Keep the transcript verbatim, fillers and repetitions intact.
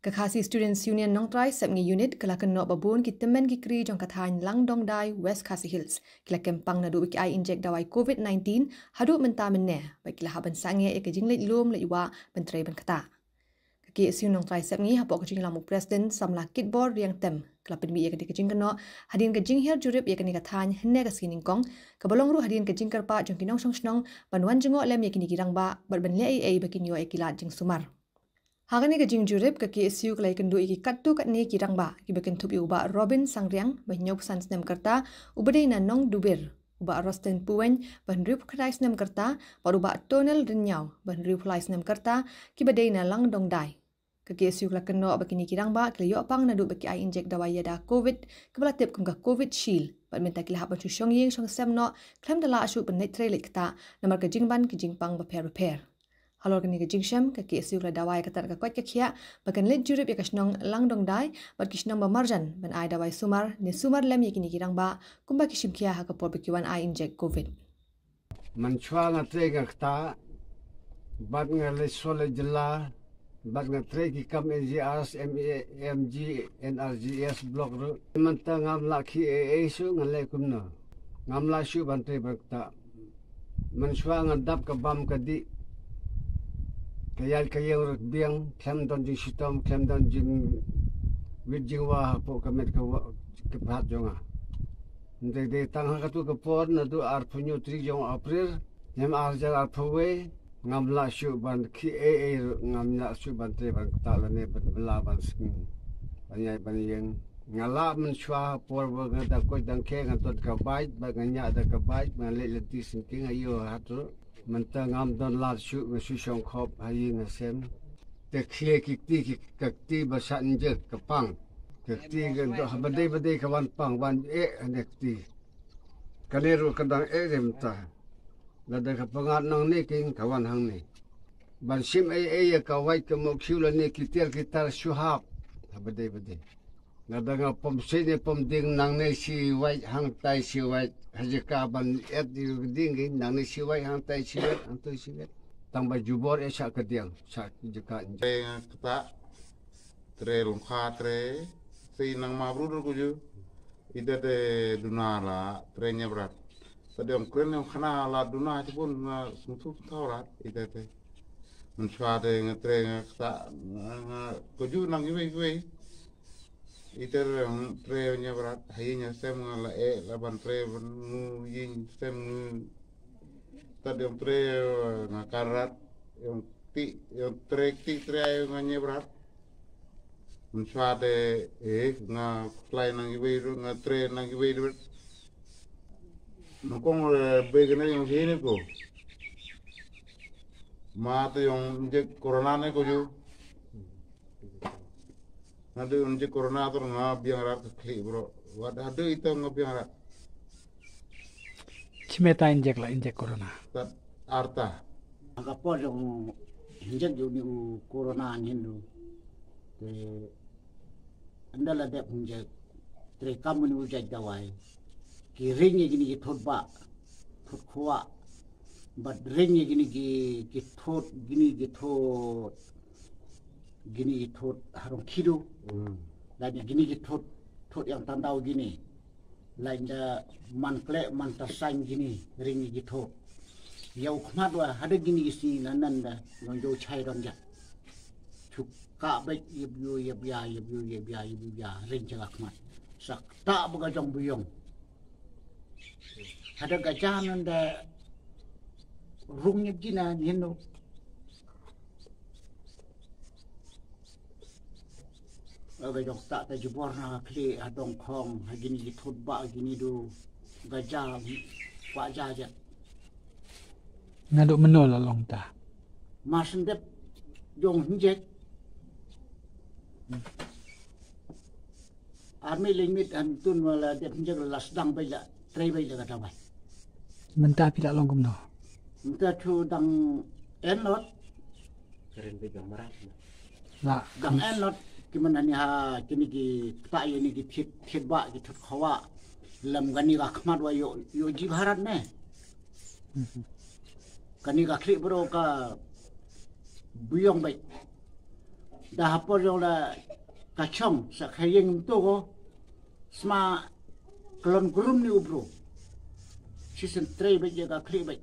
Ka Khasi Students Union Nongtrai Sepngi Unit ka la kynnoh ba bun ki tymmen ki kri jong ka thaiñ Langdongdai, West Khasi Hills, ki la kem pang naduh ba ki ai injek dawai covid nineteen haduh mynta mynne, bad ki la hap ban sangeh ïa ka jingleit lum leit wah ban trei ban ktah. Ka K S U Nongtrai Sepngi hapoh ka jingïalam u President Samla Kitbor Riangtem ka la pynmih ïa kane ka jingkynnoh hadien ka jinghiar jurip ïa kane ka thaiñ hynne ka sngi nyngkong, kaba long ruh hadien ka jingkyrpad jong ki nongshong shnong ban wan jngoh lem ïa kine ki rangbah bad ban leh ei ei ba kin ïoh ïa ki lad jingsumar. Ha kane ka jingjurip ka K S U ka la ïakynduh ïa ki katto katne ki rangbah kiba kynthup ïa u Bah Robin Sangriang ba hynñiewphew san snem ka rta, uba dei na Nongdubir, u Bah Rosten Puwein ba hynriewphew khyndai snem ka rta, bad u Bah Tonel Rynñiaw ba hynriewphew lai snem ka rta, kiba dei na Langdongdai. Ka K S U ka la kynnoh ba kine ki rangbah ki la ïoh pang naduh ba ki ai injek dawai ïada covid kaba la tip kum ka Covishield, bad mynta ki la hap ban shu shong ïing shong sem noh khlem da lah shuh ban leit trei leit ktah namar ka jingban ki jingpang bapher bapher. Halor kane ka jingshem, ka K S U ka la dawa ïa kata ka koit ka khiah ba kan leit jurip ïa ka shnong Langdongdai bad ki shnong ba marjan ban ai dawai sumar ne sumar lem ïa kine ki rangbah kumba ki shim khia ha ka por ba ki wan ai injek covid. Mynshuwa nga trei nga ktah bad nga leit sor leit jylla bad nga trei ki kam N G Rs, M A, M G, N R G S block ruh. Mynta ngam lah khie ei ei shuh, nga leh kumno? Ngam lah shuh ban trei ban ktah. Mynshuwa nga dap ka bam ka dih, ka ïaid ka ïeng ruh ka biang, khlem don jingshitom, khlem don jingwit jingwa hapoh ka met ka wa-, ka phad jong nga. Hynrei dei tang ha katu ka por naduh arphew hynñiew tarik jong April, hynñiew ar hajar arphew wei, ngam lah shuh ban khie ei ei ruh, ngam lah shuh ban trei ban ktah lane ban bylla ban sngi, ban ïaid ban ïeng. Nga lah mynshuwa ha por ba nga dang koit dang khie nga don ka bike, ba nga ñiah da ka bike, ba nga leit lynti syngkien, aïu hat ruh. Mynta ngam don lad shuh, nga shu shong khop ha ïing ha sem. Te khie ki kti, ki ka kti ba shah injek ka pang. Ka kti ka dei, haba dei ba dei ka wan pang, wan eh ha ne kti. Kane ruh ka dang eh de mynta. Lada ka pyngngad nangne kein ka wan hangne. Ban shim ei ei ïa ka wait ka mawkhiew lane ki tiar ki tar shu hap. Haba dei ba dei. Lada nga pom seh ne pom dieng nangne shi wait hangtai shi wait. Ha jaka ban et ïa ka dieng kein nangne shi wait hangtai shi wait, hangtai shi wait. Tang ba jubor eh shah ka dieng, shah jaka. Te nga ktah, trei lyngkha trei, sei nang ma bru dur kuju. Ite te duna la trei ñiewbrat. Sa dei ong kren ong khana la duna chibun na sngewthuh thaw rat. Ite te. Mynshuwa te nga trei nga ktah, nga, nga kuju nang iwei iwei. Ite te, mm, trei ñiewbrat, ha ïing ha sem nga la eh, la ban trei ban ngu ïing sem ngu. Tad ïong trei, eh, nga kar rat, ïong kti, ïong trei kti trei ïong nga ñiewbrat. Mynshuwa te, eh, nga khlai nang iwei ruh, nga trei nang iwei ruh. Nangkong, eh, bei kane ïong hi ne ko. Ma te ïong injek corona ne ko ju. Naduh injek corona to nga biang rat ka khlieh bro. Wat haduh ito nga biang rat. Chimeta injek la injek corona. Tat arta. Ka por jong injek jong ni u corona ngin du. Te ynda la dep injek. Trei kam ni u jait dawai. Ki ring ïa kini ki thot ba. Thot khwa. Bad ring ïa kini ki, ki thot, kini ki thot. Kini ki thot harong khidu. Hmm. Lane kini ki thot, thot ïang tang daw kini. Lane da man klek, man ta sain kini, ring ki thot. Ïa u khmat wa, hada kini ki sngi na nanda, long jo chai rong ja. Chu ka bek yep yu, yep ya, yep yu, yep ya, yep yu ya, ring cha ka khmat. Sa kta ba ka jong buyong. Hada ka ja nanda rung yep kina, nino. Aga jong ta ta jubor na khlieh ha dong khong, ha kini ki thot ba kini du, ga ja, kwah ja ja. Naduh mynno la long ta? Mar shen dep jong injek. Ar miet lai miet hangtun ma la dep injek la sdang beit la trei beit la ka dawai. Mynta phi la long kumno? Mynta to dang en lot. Kren beit dang marat. La dang en lot ki man hani ha kini ki kpa ïa ni ki thied, thied ba ki thot khawa. Lem kani ka khmat wa ïoh, ïoh ji bharat ne. Mhm. Kani ka khlieh bro ka buyong beit. Da ha por jong la ka chong sa kha ïeng mynta ko. Sma klon grum ni u bru. Shisien trei bad ïa ka khlieh bad.